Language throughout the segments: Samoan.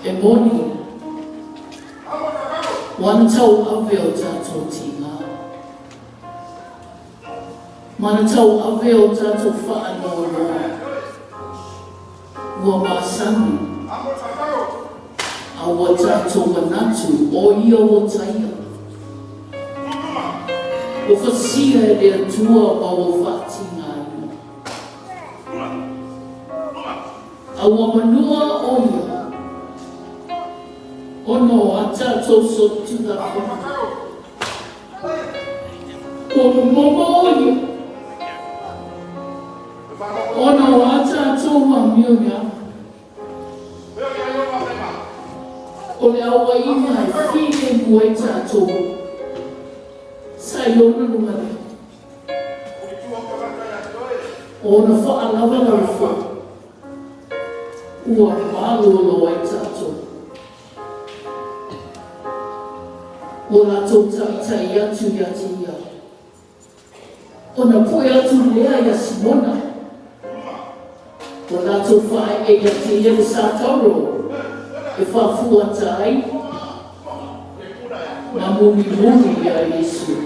E moni, ua na tauave o tatou tiga, ma na tauave o tatou faanoanoa, ua masani, a ua tatou manatu o ia ua taia. Ua fasia e le Atua ma ua faatigaina. A ua manua o ia, ona o a tatou solitulafono. Ua momomo o ia, ona o a tatou amioleaga. O le auaiga e filemu ai tatou, sa i ona lumanai. O ona faalavelave foi, ua malolo ai tatou. Ua latou taitai atu ia te ia. Ona pue atu lea ia Simona. Ua latou faaee ia te ia le satauro e faafuata ai ma mulimuli ia Iesu.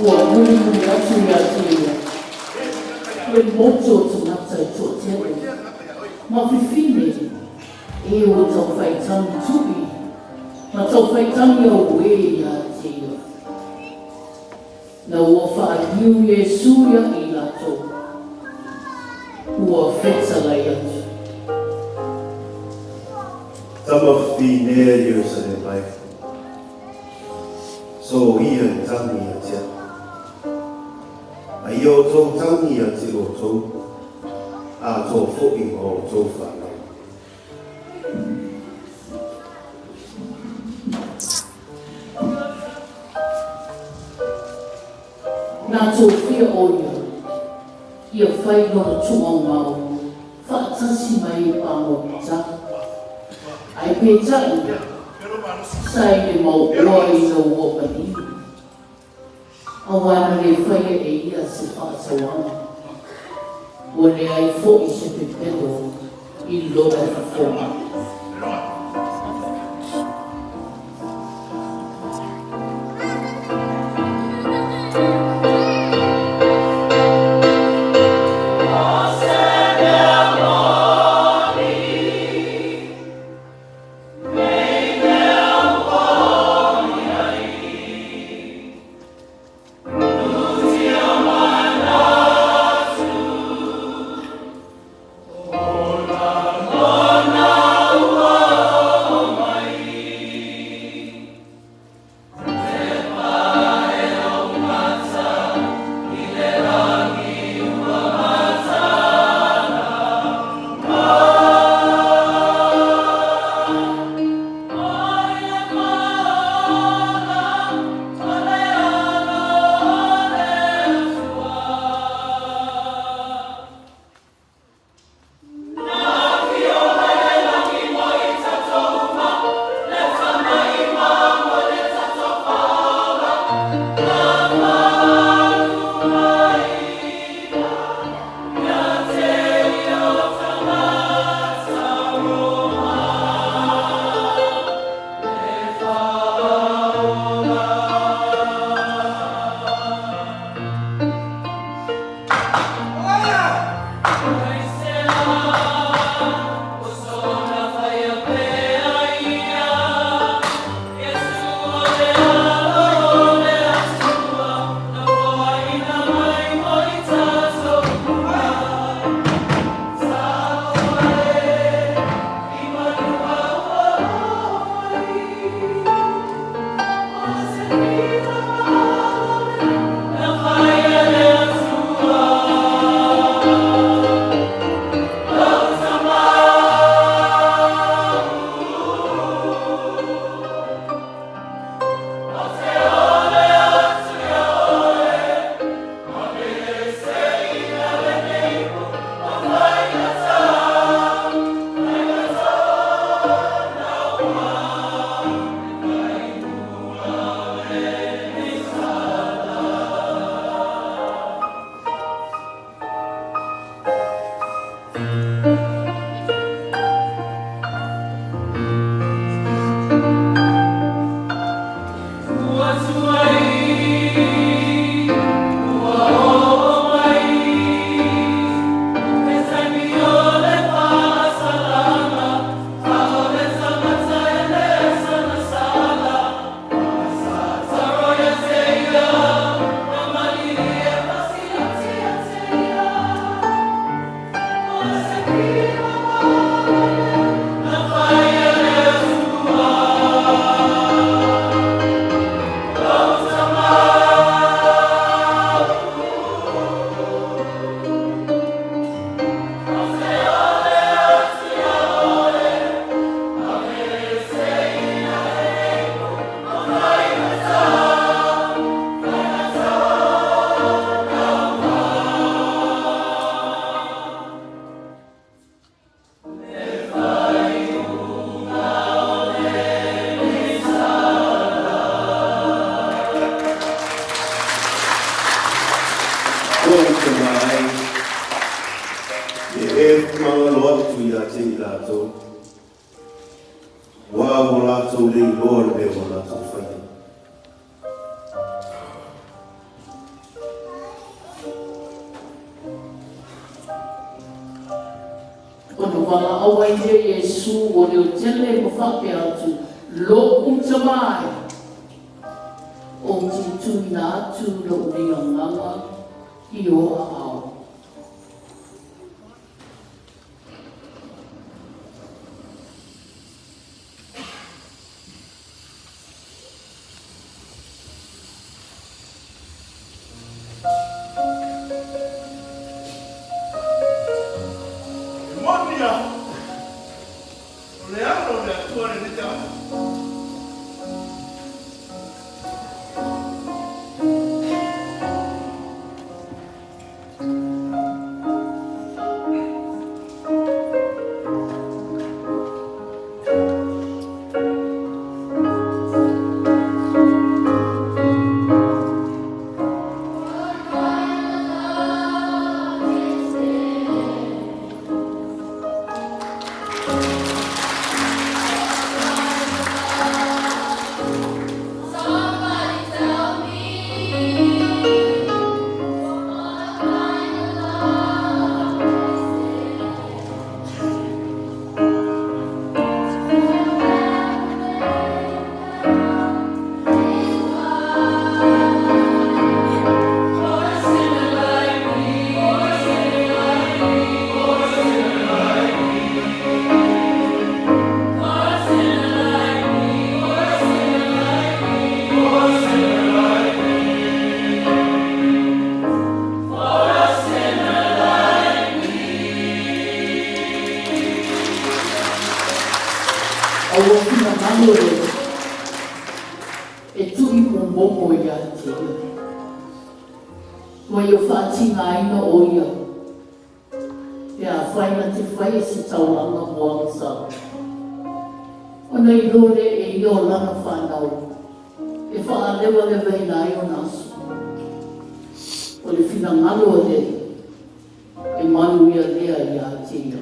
Ua mulimuli atu ia te ia le motu o tagata e toatele, ma fifine e ua taufaitagi tui ma taufaitagi auē ia te ia. Na ua faaliu Iesu ia i latou, ua fetalai atu. Tama finea Ierusalema e, so ia e tangi ia te au. A ia outou tangi ia te outou, atoa foi ma outou fanau. Na tofia o ia, ia fai lona tuuaumau faatasi mai e pagota. Ae peitai, sa i le mau oa ina ua maliu. Aua na le faia e ia se faasauaga, ua leai foi se pepelo i lona fofoga. E e magalo atu ia te i latou, ua ua latou le iloa le mea ua latou faia. Ona valaau ai lea Iesu ua leotele ma faapea atu, Lo'u Tama e, ou te tuuina atu lou nei agaga i o aao. E moni a, o le Alo o le Atua lenei tagata. A ua finagalo e tui momomo ia te ia, ua ia faatigaina o ia, pe afai na te faia se taulaga mo agasala, ona iloa lea e ia o lana fanau e faalewalewaina ai ona aso. O le finagalo o le Alii e manuia lea ia te ia.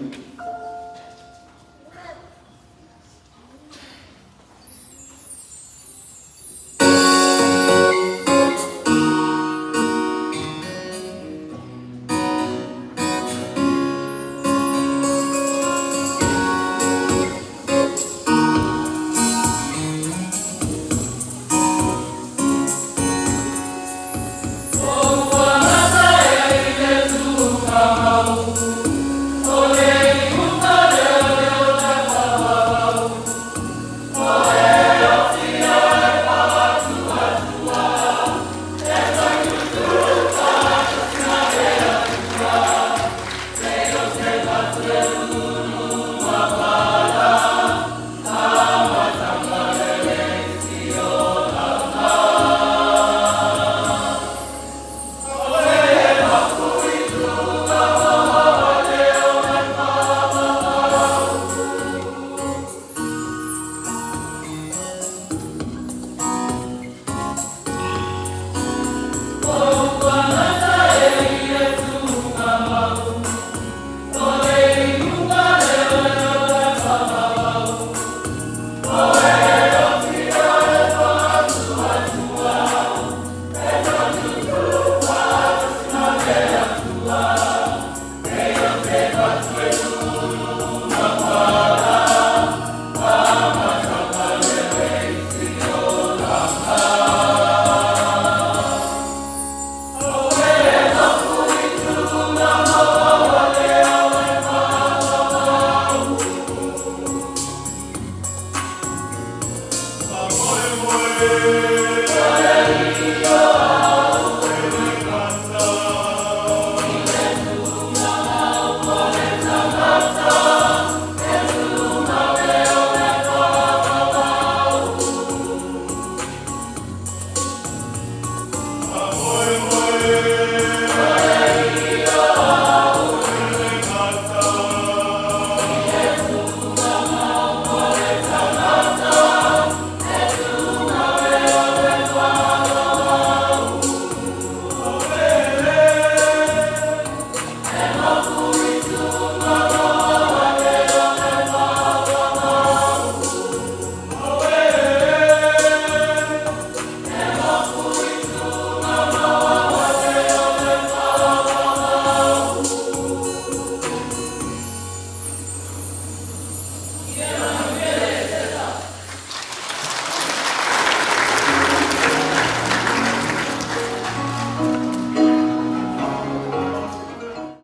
Amen.